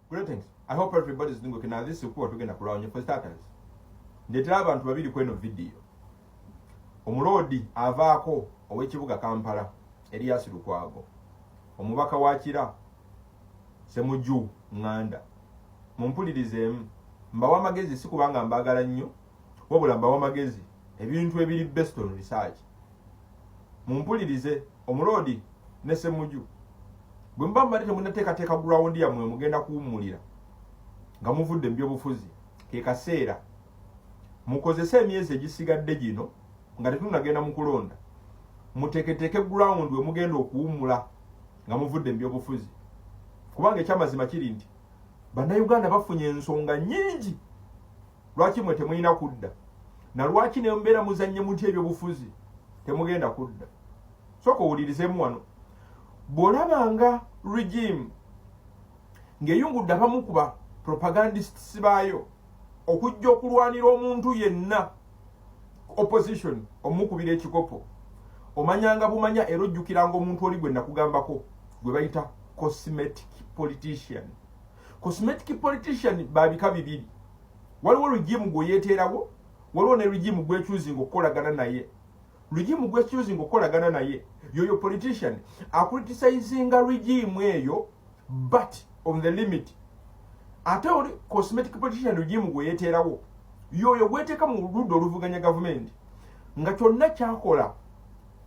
Greetings. I hope everybody is doing okay. Now this is kuwa tugenda kulwanya for starters. Ndetera abantu babiri kweno video. Omuloodi avaako ow'ekibuga Kampala Erias Lukwago. Omubaka wa Kira Semuju Nganda. Mumpulirizeemu. Mbawa amagezi si kubanga mbaagala nnyo wabula mbawa amagezi ebintu ebiri based on research. Mumpulirize omuloodi ne Semuju. Bwe muba mubadde temunateekateeka ground yammwe mugenda kuwummulira nga muvudde mu byobufuzi, ke kaseera mukozese emyezi egisigadde gino nga tetunnagenda mu kulonda, muteeketeeke ground we mugenda okuwummula nga muvudde mu byobufuzi, kubanga ekyamazima kiri nti Bannayuganda bafunye ensonga nnyingi lwaki mwe temulina kudda na lwaki ne mubeera muzannye mutya ebyobufuzi temugenda kudda. Sooka owulirizeemu wano. Bw'olabanga regime ng'eyungudde abamu ku ba propagandists baayo okujja okulwanira omuntu yenna opposition omukubira ekikopo, omanyanga bumanya era ojjukiranga omuntu oli gwe nakugambako gwe bayita cosmetic politician. Cosmetic politician babika bibiri: waliwo regime gwe yeeteerawo, waliwo ne regime gwechoosinga okukolagana naye. Regime gwechoosinga okukolagana naye yoyo politician acriticizinga regime eyo, but on the limit. Ate oli cosmetic politician, regime gwe yeeteerawo, yoyo gweteeka mu ludda oluvuganya gavumenti nga kyonna kyakola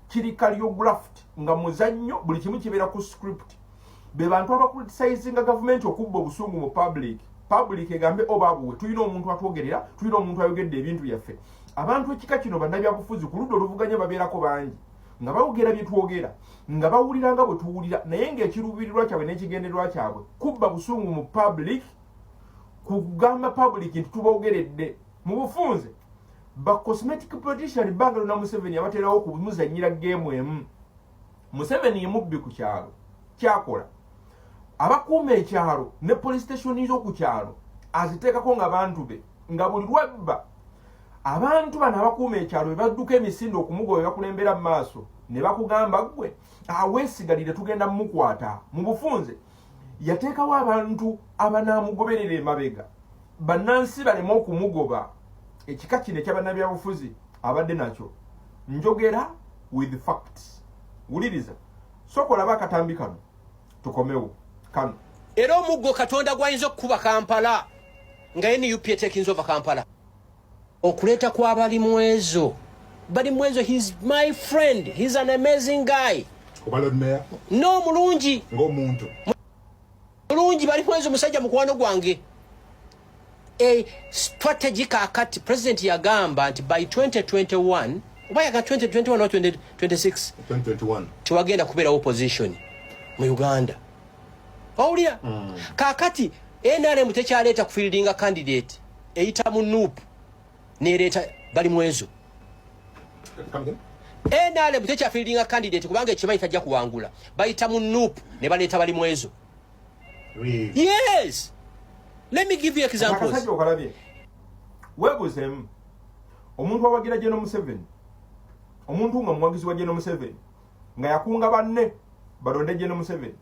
kiri choreographed, nga muzannyo, buli kimu kibeera ku script. Be bantu abacriticizinga gavumenti okubba obusungu mu public, public egambe oba buwe tulina omuntu atwogerera, tulina omuntu ayogedde ebintu byaffe. Abantu ekika kino bannabyabufuzi ku ludda oluvuganya babeerako bangi nga bawogera bye twogera, nga bawulira nga bwe tuwulira, naye ng'ekiruubirirwa kyabwe n'ekigendererwa kyabwe kubba busungu mu public, kugamba public nti tubogeredde. Mu bufunze, ba cosmetic politician bbanga lyonna Museveni abaterawo kumuzanyira game emu. Museveni ye mubbi ku kyalo. Kyakola, abakuuma ekyalo ne police station z'oku kyalo aziteekako nga bantu be, nga buli lwabba abantu bano abakuuma ekyalo be badduka emisinde okumugoba, bakulembera mu maaso ne bakugamba, "Ggwe aweesigalire, tugenda mumukwata." Mu bufunze, yateekawo abantu abanaamugoberera emabega, bannansi baleme okumugoba. Ekika kino ekyabannabyabufuzi abadde nakyo, njogera with facts. Wuliriza, sooka olaba akatambi kano, tukomewo kano. Era omuggo Katonda gwayinza okukuba Kampala nga NUP etekinza ova Kampala okuleeta kwa Balimwezo. Balimwezo, he's my friend, he's an amazing guy. Oba Lord Mayor? No, mulungi. Ng'omuntu. Mulungi. Balimwezo musajja mukwano gwange. E strategy kakati president yagamba nti by 2021, oba yaga 2021 oba 2026? 2021. Tewagenda kubeerawo opposition mu Uganda, owulira? Kakati NRM tekyaleeta kufieldinga candidate, eyita mu NUP nereeta Balimwezo. Come again? NRM tekyafieldinga candidate kubanga ekimanyi tajja kuwangula, bayita mu NUP ne baleeta Balimwezo. Really? Yes, let me give you examples. Akasajja okalabye? Weebuuzeemu, omuntu awagira General Museveni, omuntu nga muwagizi wa General Museveni, nga yakunga banne balonde General Museveni,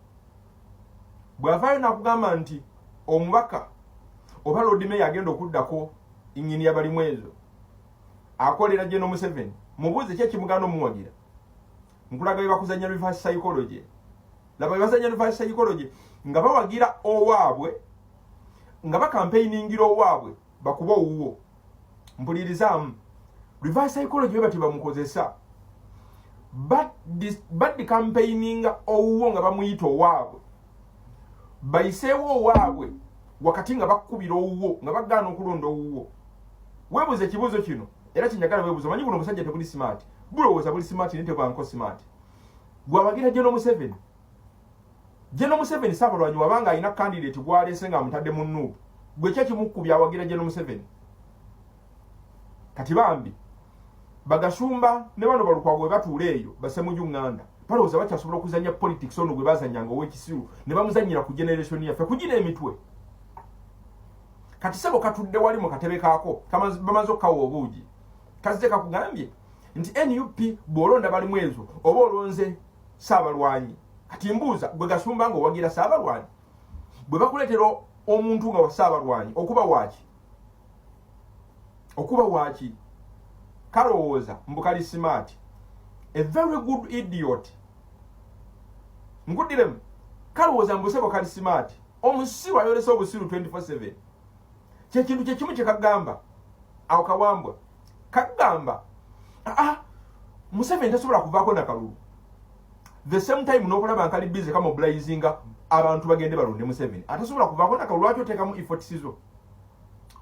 bw'avaayo n'akugamba nti omubaka oba Lord Mayor agenda okuddako Engineer Balimwezo akolera General Museveni, mubuuze ki ekimugaana omuwagira. Nkulaga bye bakuzanya reverse psychology. Laba bye bazanya reverse psychology nga bawagira owaabwe, nga bacampaigningira owaabwe bakuba owuwo. Mpulirizaamu, reverse psychology bwe bati bamukozesa, baddi campaigninga owuwo nga bamuyita owaabwe, bayiseewo owaabwe wakati nga bakubira owuwo, nga bagaana okulonda owuwo. Weebuuza ekibuuzo kino, era kinjagala weebuuza. Omanyi buno omusajja tebuli smart, bulowooza buli smart naye tebwanko smart. Gwawagira General Museveni, General Museveni saabalwanyi, wabanga alina candidate gwaleese nga amutadde mu NUP, gwe ki ekimukubya awagira General Museveni? Kati bambi bagashumba ne bano balukwago bwe batuula eyo, basemuju ŋŋanda, balowooza bakyasobola okuzanya politics ono gwe bazanyanga ow'ekisiru ne bamuzanyira ku generation yaffe kugina emitwe. Kati sebo katudde wali mu katebe kaako, bamaze okukawa obuugi, kazze kakugambye nti NUP bw'olonda Balimwezo oba olonze Saabalwanyi. Kati mbuuza gwe gasumba nga owagira Saabalwanyi, bwe bakuleetera Omuntu nga wasaabalwanyi okuba waaki, okuba waaki? Kalowooza mbu kali smart, a very good idiot. Nkuddiremu, kalowooza mbu sebo kali smart. Omusiru ayolesa obusiru 24/7. Kyekintu kyekimu kyekagamba awo kawambwa, kagamba, aa, Museveni tasobola kuvaako nakalulu. The same time n'okulaba nkali busy kamobilizinga abantu bagende balonde Museveni atasobola kuvaako nakalulu. Lwaki oteekamu efforts zo?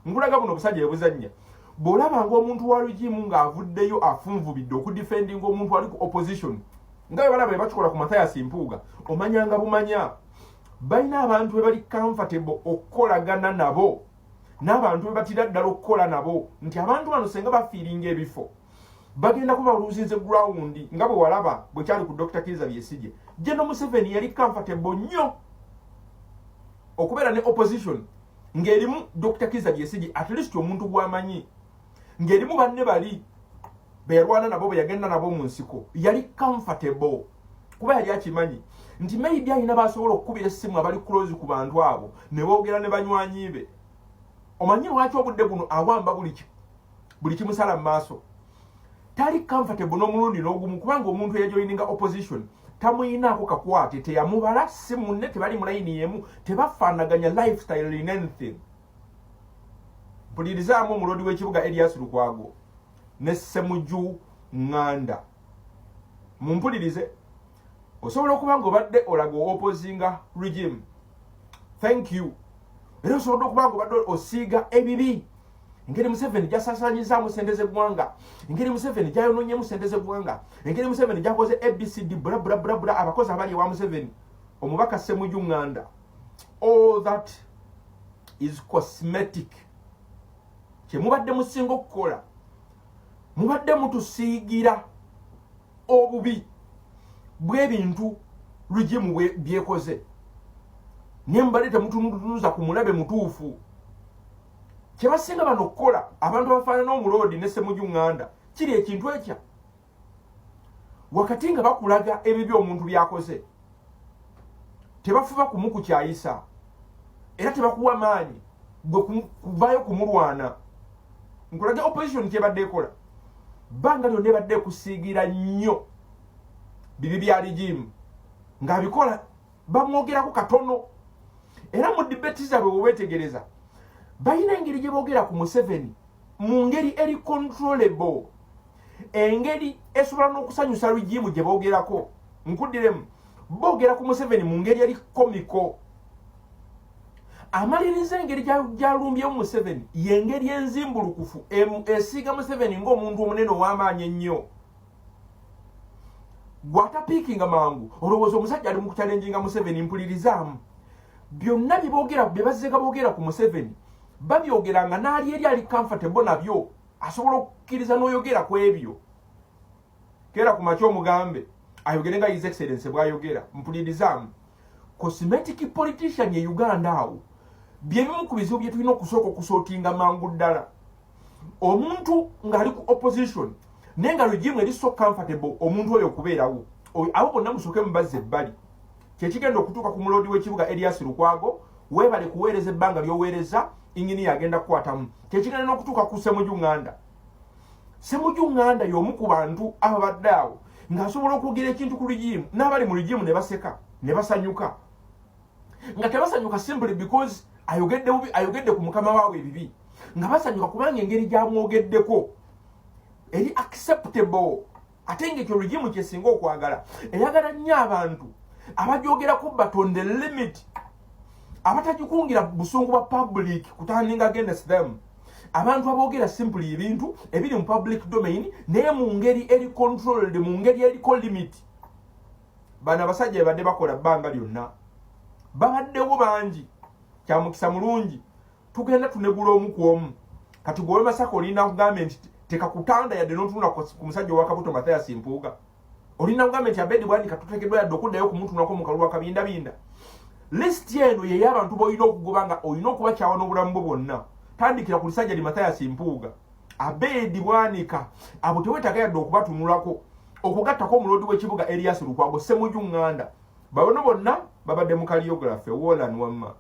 Nkulaga buno obusajja ebuzannya. Bw'olabanga omuntu wa regime ng'avuddeyo afunvubidde okudefendinga omuntu ali ku opposition, nga bwe balaba bakikola ku Mathias Mpuuga, omanyanga bumanya balina abantu be bali comfortable okukolagana nabo n'abantu be batira ddala okukola nabo, nti abantu bano senga bafiiringa ebifo bagenda kuba baluzinze ground, nga bwe walaba bwe kyali ku Dr. Kiza Besigye. General Museveni yali comfortable nnyo okubeera ne opposition ng'erimu Dr. Kiza Besigye, at least omuntu gw'amanyi, ng'erimu banne bali beyalwana nabo, bwe yagenda nabo mu nsiko. Yali comfortable kuba yali akimanyi nti maybe alina basobola okukubira essimu abali close ku bantu abo ne boogera ne banywanyi be. Omanyi lwaki obudde buno awamba buli kimusala mu maaso? Tali comfortable n'omulundi n'ogumu, kubanga omuntu eyajoyininga opposition tamuyinaako kakwate, teyamubala, si munne, tebali mu layini yemu, tebafaanaganya lifestyle in anything. Mpulirizaamu omuloodi w'ekibuga Erias Lukwago ne Semuju Ŋŋanda, mumpulirize. Osobola okuba nga obadde olaga opposinga regime, thank you. Era osobodde okuba nga obadde osiiga ebibi, engeri Museveni gyasasanyizaamu sente z'eggwanga, engeri Museveni gyayononyemu sente z'eggwanga, engeri Museveni gyakoze ABCD, bla bla bla bla, abakozi abali ewa Museveni. Omubaka Semuju Ŋŋanda, all that is cosmetic. Kyemubadde musinga okukola, mubadde mutusiigira obubi bw'ebintu regime byekoze, naye mubadde temutunutunuza ku mulabe mutuufu. Kyebasinga bano okukola, abantu abafaanana omuloodi ne Semuju Ŋŋanda, kiri ekintu ekya wakati nga bakulaga ebibi omuntu byakoze, tebafuba kumukukyayisa era tebakuwa maanyi gwe kuvaayo kumulwana. Nkulage opposition kyebadde ekola bbanga lyonna, ebadde ekusiigira nnyo bibi bya regime ng'abikola, bamwogerako katono. Era mu debate zaabwe bwewetegereza, balina engeri gye boogera ku Museveni mu ngeri eri controllable, engeri esobola n'okusanyusa regime gye boogerako. Nkuddiremu, boogera ku Museveni mu ngeri eri comical. Amaliriza engeri gyalumbyemu Museveni yengeri enzimbulukufu esiiga Museveni ng'omuntu omunene ow'amaanyi ennyo. Gwatapiikinga mangu olowooza omusajja ali mu kuchallenginga Museveni. Mpulirizaamu, byonna byeboogera, bye bazzega boogera ku Museveni, babyogera nga n'ali eri ali comfortable nabyo, asobola okukkiriza n'oyogera ku ebyo. Keera ku makya omugambe ayogere nga His Excellence bw'ayogera. Mpulirizaamu, cosmetic politician e Uganda awo byebimu ku bizibu bye tulina okusooka okusortinga mangu ddala. Omuntu ng'ali ku opposition naye nga regime eri so comfortable omuntu oyo okubeerawo, abo bonna musooke mubazza ebbali. Kyekigenda okutuuka ku muloodi w'ekibuga Erias Lukwago, weebale kuweereza ebbanga ly'oweereza, inginiya agenda kukwatamu. Kyekigenda n'okutuuka ku Semuju Ŋŋanda. Semuju Ŋŋanda y'omu ku bantu ababadde awo ng'asobola okwogera ekintu ku regime, n'abali mu regime ne baseka ne basanyuka, nga tebasanyuka simply because ayogedde bubi, ayogedde ku mukama waabwe ebibi, nga basanyuka kubanga engeri gyamwogeddeko eri acceptable. Ate ngaekyo regime kyesinga okwagala, eyagala nnyo abantu abagyogerako, but on the limit, abatagikungira busungu bwa public kuturning against them, abantu aboogera simply ebintu ebiri mu public domain naye mu ngeri eri controlled, mu ngeri eriko limit. Bano abasajja bebadde bakola bbanga lyonna, babaddewo bangi. Kyamukisa mulungi tugenda tunegula omu ku omu. Kati gwe Masaka olina kugambe nti tekakutanda yadde n'otunula ku musajja owakabuto Mathias Mpuuga. Olina kugambe nti Abedi Bwanika tuteekeddwa yadde okuddayo okumutunulako mu kalulu akabindabinda. Lisiti eno yey'abantu b'olina okugoba nga olina okubakyawa n'obulamu bwo bwonna. Tandikira ku lisajja li Mathias Mpuuga, Abedi Bwanika, abo tewetaaga yadde okubatunulako, okugattako omuloodi w'ekibuga Erias Lukwago, Semuju Ŋŋanda. Bano bonna babadde mu choreography wolan wamma.